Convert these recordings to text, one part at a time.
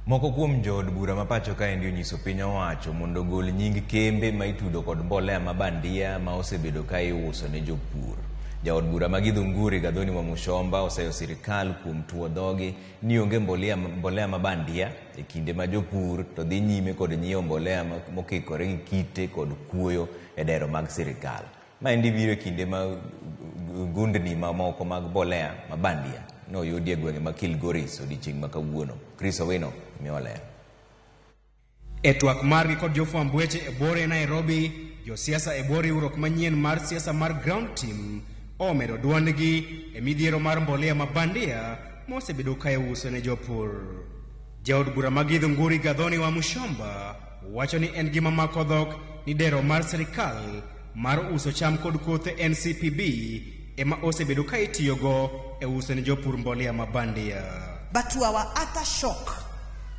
Moko kuom jood bura ma pacho kaendi onyiso piny owacho mondo ogol nying kembe ma itudo kod mbolea ma bandia ma osebedo ka iuso ne jopur. Jaod bura ma Githunguri Gathoni Wamuchomba oseyo sirikal kuom tuo dhogi ni onge mbolea ma bandia e kinde ma jopur to dhi nyime kod nyiewo mbolea mokikore gi kite kod kuoyo e dero mag sirikal. Maendi biro e kinde ma gundni mamoko mag mbolea ma bandia noyudi e gwenge ma Kilgoris odiochieng' ma kawuono. Chris Owino miwa ler. E twak margi kod jofwamb weche e buore Nairobi, josiasa e bwo riwruok manyien mar siasa mar Ground Team omedo duondgi e midhiero mar mbolea ma bandia mosebedo ka iuso ne jopur. Jaod bura ma Githunguri Gathoni Wamuchomba wacho ni en gima mako dhok ni dero mar sirikal mar uso cham kod kothe NCPB ema osebedo ka itiyogo e uso ne jopur mbolea ma bandia. But to our utter shock,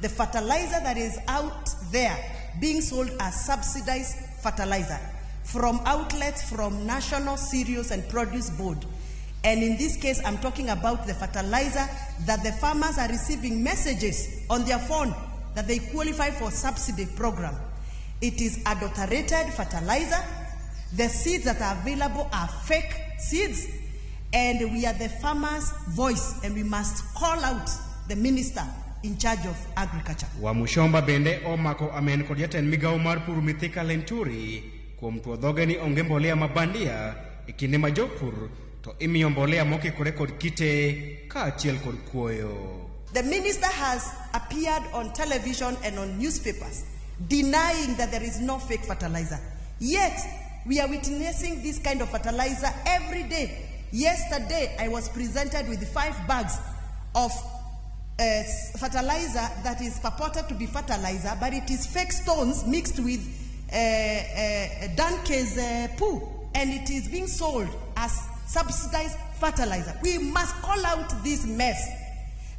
the fertilizer that is out there being sold as subsidized fertilizer from outlets from National Cereals and Produce Board. And in this case, I'm talking about the fertilizer that the farmers are receiving messages on their phone that they qualify for subsidy program. It is adulterated fertilizer. The seeds that are available are fake seeds. And we are the farmers' voice, and we must call out the minister in charge of agriculture. Wamuchomba bende omako amen kod jatend migawo mar pur Mithika Linturi kuom tuo dhoge ni onge mbolea ma bandia e kinde ma jopur to imiyo mbolea mokikore kod kite kaachiel kod kuoyo. The minister has appeared on television and on newspapers denying that there is no fake fertilizer. Yet, we are witnessing this kind of fertilizer every day. Yesterday, I was presented with 5 bags of fertilizer that is purported to be fertilizer, but it is fake stones mixed with donkey's poo, and it is being sold as subsidized fertilizer. We must call out this mess.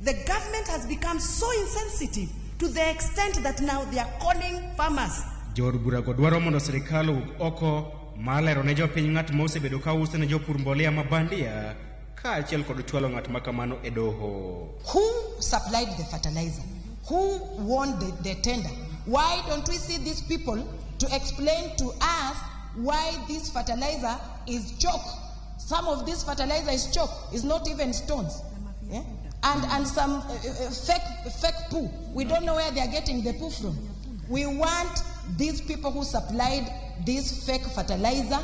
The government has become so insensitive to the extent that now they are calling farmers. Jood burago dwaro mondo sirikal owuog oko mar lero ne jopiny ng'at ma osebedo ka uso ne jopur mbolea ma bandia kaachiel kod chwalo ng'at ma kamano e doho. Who supplied the fertilizer? Who won the tender? Why don't we see these people to explain to us why this fertilizer is chalk? Some of this fertilizer is chalk, it's not even stones. Yeah? And some fake poo. We don't know where they are getting the poo from. We want these people who supplied this fake fertilizer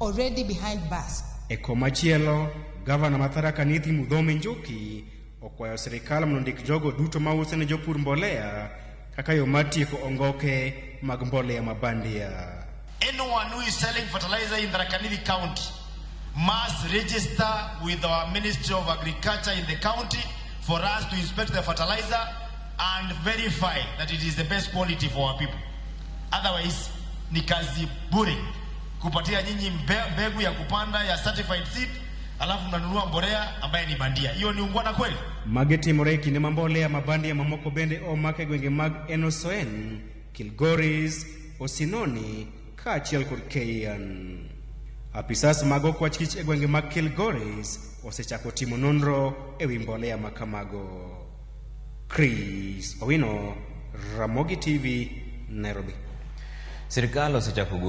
already behind bars. E komachielo, gavana ma Tharaka Nithi Muthomi Njuki okwayo sirikal mondo ondik jogo duto mauso ne jopur mbolea kaka yo mar tieko ongoke mag mbolea ma bandia. Anyone who is selling fertilizer in Tharaka Nithi County must register with our Ministry of Agriculture in the county for us to inspect the fertilizer and verify that it is the best quality for our people. Otherwise, ni kazi bure kupatia nyinyi mbegu ya kupanda ya certified seed, alafu mnanunua mbolea ambaye ni bandia. Hiyo ni ungwana kweli? Magi timore e kinde ma mbolea ma bandia mamoko bende omak e gwenge mag Enosoen, Kilgoris, Osinoni kaachiel kod Keian. Apisas mag okwach kich e gwenge mag Kilgoris osechako timo nonro ewi mbolea ma kamago. Chris Owino, Ramogi TV, Nairobi. Sirikal osechako golo